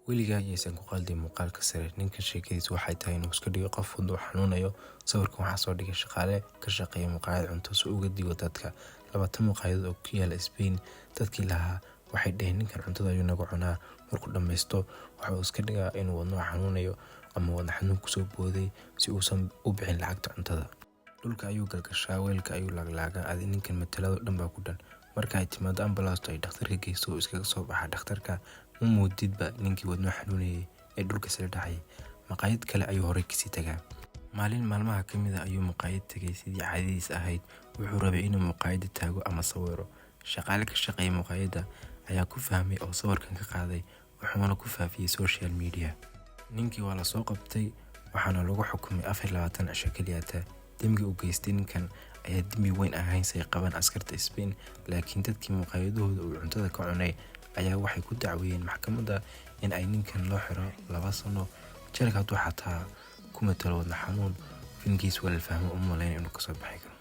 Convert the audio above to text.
Weligaa yaysan ku qaldin muuqaalka sare. Ninkan sheekadiisu waxay tahay inuu iska dhigo qof wadnuhu xanuunayo. Sawirkan waxaa soo dhigay shaqaale ka shaqeeya maqaayad cunto si uga digo dadka. 20 maqaayadood oo ku yaala Spain dadkii lahaa waxay dhaheen, "Ninkan cuntada ayuu naga cunaa. Markuu dhammaysto waxa uu iska dhigaa inuu wadnuhu xanuunayo ama wadna xanuun kusoo booday si uusan u bixin lacagta cuntada. Dhulka ayuu galgashaa, weelka ayuu laaglaagaa. Adi ninkan matalado dhan baa ku dhan. Marka ay timaado ambulance-tu ay dhakhtarka geyso, uu iskaga soo baxaa dhakhtarka. Ma moodidba ninkii wadnuhu xanuunayay ee dhulka isla dhacayay. Maqaayad kale ayuu horey kasii tagaa. Maalin maalmaha ka mid ah ayuu maqaayad tagay sidii caadadiis ahayd. Wuxuu rabay inuu maqaayadda taago ama sawiro. Shaqaale ka shaqeeya maqaayadda ayaa ku fahmay oo sawirkan ka qaaday, wuxuuna ku faafiyey social media. Ninkii waa lasoo qabtay, waxaana lagu xukumay 24 cisho keliyata. Dembiga uu geystay ninkan ayaa dembi weyn ahayn say qabaan askarta Spain, laakiin dadkii maqaayadahooda uu cuntada ka cunay ayaa waxay ku dacweeyeen maxkamadda in ay ninkan loo xiro 2 sano jeelka. Hadduu xataa ku matalo wadna xanuun, filmkiis waa la fahmo, uma malayn inuu kasoo baxi karo.